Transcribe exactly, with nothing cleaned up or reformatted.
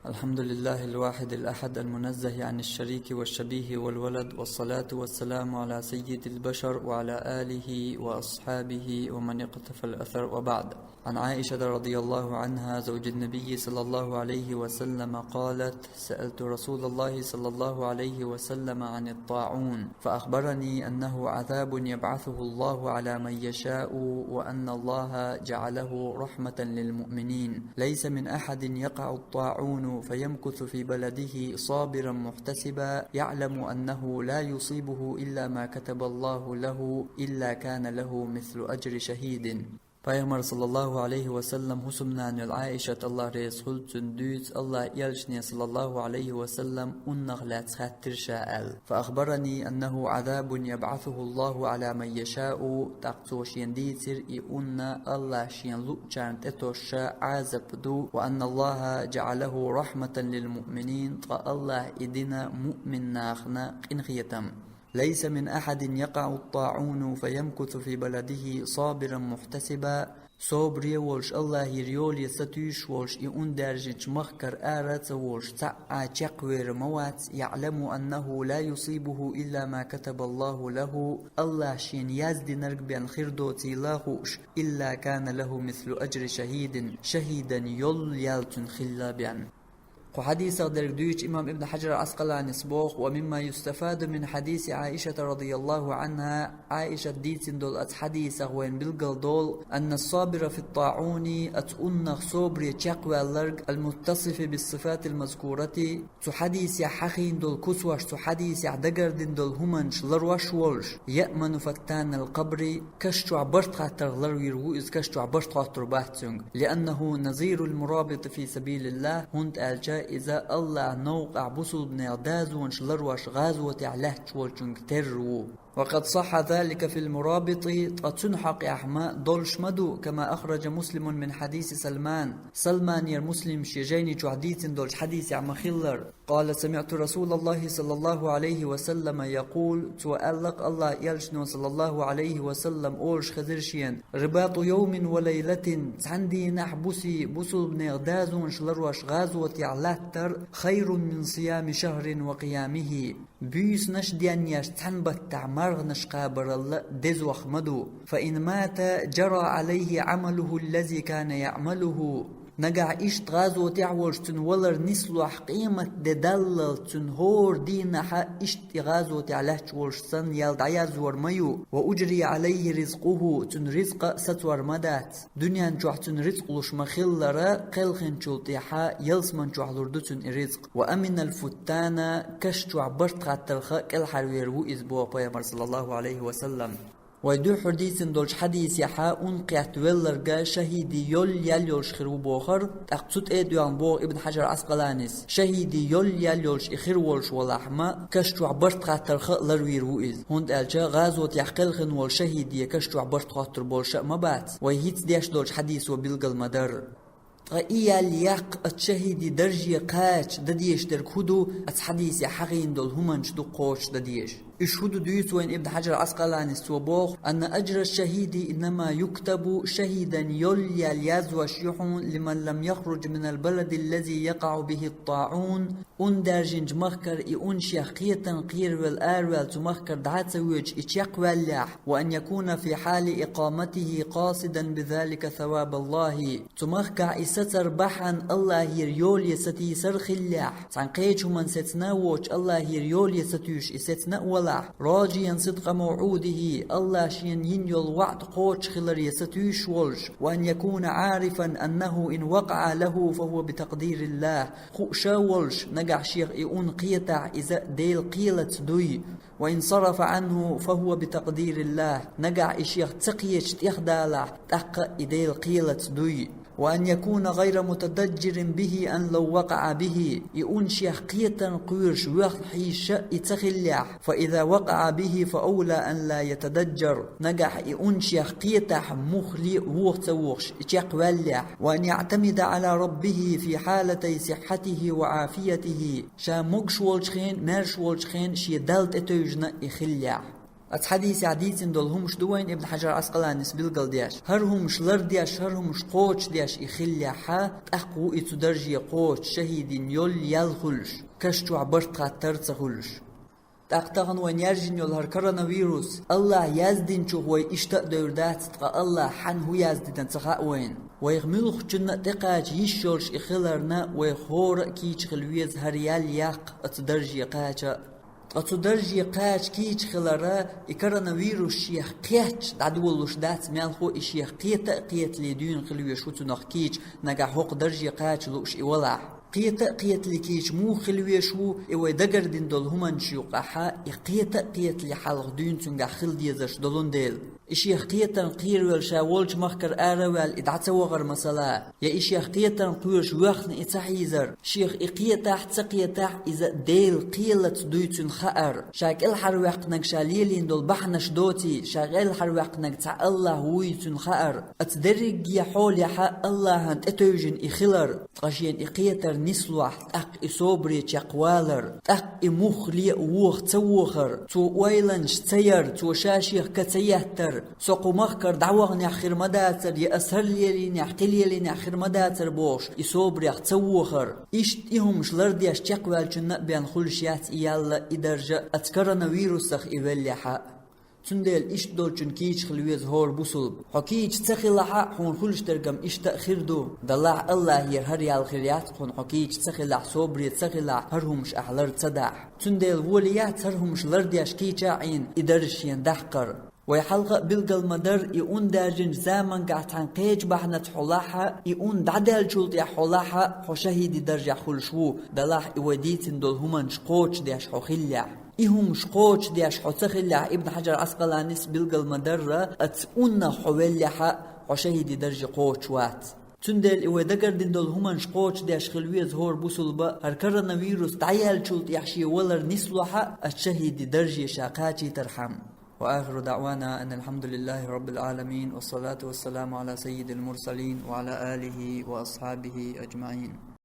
الحمد لله الواحد الأحد المنزه عن الشريك والشبيه والولد، والصلاة والسلام على سيد البشر وعلى آله وأصحابه ومن اقتفى الأثر، وبعد. عن عائشة رضي الله عنها زوج النبي صلى الله عليه وسلم قالت: سألت رسول الله صلى الله عليه وسلم عن الطاعون، فأخبرني أنه عذاب يبعثه الله على من يشاء، وأن الله جعله رحمة للمؤمنين. ليس من أحد يقع الطاعون فيمكث في بلده صابرا محتسبا، يعلم أنه لا يصيبه إلا ما كتب الله له، إلا كان له مثل أجر شهيد. Пайхамар, саллаллаху алейхи ва саллам, хӀусамнана йолу Ӏаишат, Аллах реза хуьлда цунна, дуьйцу, Аллах элчане, саллаллаху алейхи ва саллам, уннах лаьцна хаьттира ша аьлла. فأخبرني أنه عذاب يبعثه الله على من يشاء, тӀаккха цо шена дийцира, и унна Аллах шена луъучарна тӀе тосуш Ӏазап ду, وأن الله جعله رحمة للمؤمنين, ткъа Аллах и дина муъмин нахана къинхетам. ليس من أحد يقع الطاعون فيمكث في بلده صابرا محتسبا, собаре волуш, Аллахьера йоле сатуьйсуш волуш, и ун даьржинчу махкара ара а ца волуш, цхьа а чекхвер ма вац, يعلم أنه لا يصيبه إلا ما كتب الله له, Аллах шена яздинарг бен хир доцийла а хууш, إلا كان له مثل أجر شهيد, шахӀидан йолу ял цуьнан хилла бен. Кху хьадисах дерг дуьйцу имам Ибн Хьаджар Ӏаскъаланис боху: ومما يستفاد من حديث عائشة رضي الله عنها, Ӏаишат дийцина долу оцу хьадисах вайна билгал долу, أن الصابر في الطاعون, оцу уннах собаре чекхваьлларг, المتصف بالصفات المذكورة, цу хьадисехь хьахийна долу куцош, цу хьадисехь дагардина долу хӀуманаш ларош волуш, يأمن فتان القبر, каш чохь барт хаттарх ларвийр ву иза, каш чохь барт хоттур бац цуьнга. لأنه نظير المرابط في سبيل الله, хӀунда аьлча иза Аллахьан новкъахь бусулбанех дазонаш ларош гӀазотехь лаьтташ волчуьнга терра ву. وقد صح ذلك في المرابط, ткъа цуьнан хьокъехь ма долуш ма ду, كما أخرج مسلم من حديث سلمان, Салманера Муслима шен жайни чохь дийцина долчу хьадисехь ма-хиллара. قال: سمعت رسول الله صلى الله عليه وسلم يقول, цо аьлла-кх, Аллахьан элчано, саллаллаху алейхи ва саллам, олуш хезира шена: رباط يوم وليلة, цхьана дийнахь, буси, бусулбанех дазонаш ларош гӀазотехь латтар, خير من صيام شهر وقيامه, буьйсанаш а денъеш цхьана баттахь марханаш кхабаралла дезох ма ду. فإن مات جرى عليه عمله الذي كان يعمله, нагахь иштта гӀазотехь волуш цуьнан валар нислохь, къематде даллалц цуьнан хӀора дийнахьа иштта и гӀазотехь лаьтташ волуш санна ял дӀаяздор ма ю. وأجري عليه رزقه, цуьнан ризкъа а сацор ма дац. Дуьнен чохь цуьнан ризкъ луш ма-хиллара, кхелхинчул тӀаьхьа ялсаман чохь лур ду цуьнан и ризкъ. وأمن الفتان, каш чохь барт хаттарх кӀелхьарвер ву иза, боху Пайхамара, саллаллаху алейхи ва саллам. Вай дуьххьара дийцина долчу хьадисехь ун кхетта велларг шахӀиди йолу ял йолуш хир ву бохура, тӀаккха цу тӀе а доьгӀна боху Ибн Хьаджар Ӏаскъаланис, шахӀиди йолу ял йолуш и хир волуш валахь ма, каш чохь барт хаттарх а ларвийр ву иза, хӀунда аьлча гӀазотехь кхелхина волу шахӀиде каш чохь барт хоттур болуш а ма бац, вай хӀинца деш долчу хьадисо билгал ма-дарра. Ткъа и ял яккха, оцу шахӀиди дарже кхача дан дезаш дерг хӀун ду, оцу хьадисехь хьахийна долу хӀуманаш ду кхочуш дан дезаш. Уьш хӀун ду дуьйцу вайна Ибн Хьаджар Ӏаскъаланис, цо боху: أن أجر الشهيد إنما يكتب, шахӀидан йолу ял яздеш ю хьуна, لمن لم يخرج من البلد الذي يقع به الطاعون, ун даьржинчу махкара и ун шех кхетарна кхеравелла араваьлла цу махкара дӀа а ца воьдуш и чекхваьллехь, وأن يكون في حال إقامته قاصدا بذلك ثواب الله. Цу махкахь и сацар бахьана Аллахьера йоле сатийсар хиллехь, цхьана кхечу хӀуманна сецна а воцуш, Аллахьера йоле сатуьйсуш и сецна а валахь, راجيا صدق موعوده, Аллах шена йина йолу ваӀда кхочуш хиларе сатуьйсуш волуш, وأن يكون عارفا أنه إن وقع له فهو بتقدير الله, хууш а волуш, нагахь шех и ун кхетахь, иза Делан кхелаца дуй, وإن صرف عنه فهو بتقدير الله, нагахь и шех ца кхеташ тӀехдалахь, тӀаккха и Делан кхелаца дуй. وأن يكون غير متضجر به أن لو وقع به, и ун шех кхетарна кхоьруш воьхна хьийзаш а и ца хиллехь, فإذا وقع به فأولى أن لا يتضجر, нагахь и ун шех кхетахь, муххале а воха ца вохуш, и чекхваьллехь, وأن يعتمد على ربه في حالتي صحته وعافيته, ша могуш волчу хенахь, маьрша волчу хенахь шен Далла тӀетевжина и хиллехь. Оцу хьадисехь дийцина долу хӀумаш ду вайна Ибн Хьажар Ӏаскъаланис билгалдеш. ХӀара хӀумаш лардеш, хӀара хӀумаш кхочушдеш и хиллехьа, тӀаккха ву и цу дарже кхочуш, шахидийн йолу ял хуьлуш, каш чохь барт хаттар а ца хуьлуш. ТӀаккха тахана вайна яьржина йолу хӀара коронавирус, АллахӀа яздинчух вай иштта а девр дац, ткъа АллахӀа хьанна хӀун яздина ца хаьа вайна. Вайх муьлххачунна а тӀекхача йиш йолуш и хиларна, вай хӀора а кийча хила веза хӀара ял яккха оцу дарже кхача а. Ткъа цу дарже кхача кийча хилара, и коронавирус шех кхетча дӀадолалуш дац, мелхо а и шех кхета а кхетале дуьйна хила везаш ву цунах кийча, нагахь хӀокху дарже кхача лууш и валахь. Кхета а кхетале кийча муха хила везаш ву, и вай дагардина долу хӀуманаш юкъахьа, и кхета а кхетале хьалха дуьйна цуьнгахь хила дезарш долун дела. И шех кхетарна кхеравелла ша волчу махкара ара а ваьлла и дӀа ца вахар масала, я и шех кхетарна кхоьруш воьхна и ца хьийзар, шех и кхетахь а, ца кхетахь а, иза Делан кхелаца дуй цуьнан хаар, ша кӀелхьарваьккхинарг ша лелийна долу бахьанаш доций, ша кӀелхьарваьккхинарг цхьа АллахӀ вуй цуьнан хаар, оцу дерриге хьолехьа АллахӀана тӀетевжина и хилар, ткъа шена и кхетар нислохь, тӀаккха и собаре чекхвалар, тӀаккха и муххале а воха ца вохар, цо ойланаш ца яр, цо ша шех ка ца еттар, со кху махкара дӀаваханехь хир ма дацара, я аса хӀара лелийнехь, кхин лелийнехь хир ма дацара бохуш, и собарех ца вохар. Иштта и хӀумаш лардеш чекхваьллачунна а бен хуьлуш яц и ял а, и даржа а, оцу коронавирусах и веллехьа а. Цундела иштта долчун кийча хила веза хӀора бусулба. Хьо кийча ца хилахь а, хьуна хуьлуш дерг-м иштта а хир ду. Далахь АллахӀера хӀара ял хир яц хьуна, хьо кийча ца хилахь, собаре ца хилахь, хӀара хӀумаш ахь лар ца дахь. Цундела воле яц хӀара хӀумаш лардеш кийча а Ӏийна, и даржа шена даккхар. Вай хьалха а билгал ма-дарра, и ун даьржинчу замангахь цхьана кхечу бахьанаца хьо лахь а, и ун дӀадаьллачул тӀаьхьа хьо лахь а, хьо шахӀиди даржехь хуьлуш ву, далахь и вай дийцина долу хӀуманаш кхочушдеш хьо хиллехь. И хӀумаш кхочушдеш хьо ца хиллехь, Ибн Хьажар Ӏаскъаланис билгал ма-дарра, оцу уннах хьо веллехьа, хьо шахӀиди дарже кхочуш вац. Цундела и вай дагардина долу хӀуманаш кхочушдеш хила веза хӀора бусулба, хӀара коронавирус дӀаяьллачул тӀаьхьа шен валар нислохьа, оцу шахӀиди дарже ша кхачийтархьама. وآخر دعوانا أن الحمد لله رب العالمين، والصلاة والسلام على سيد المرسلين وعلى آله وأصحابه أجمعين.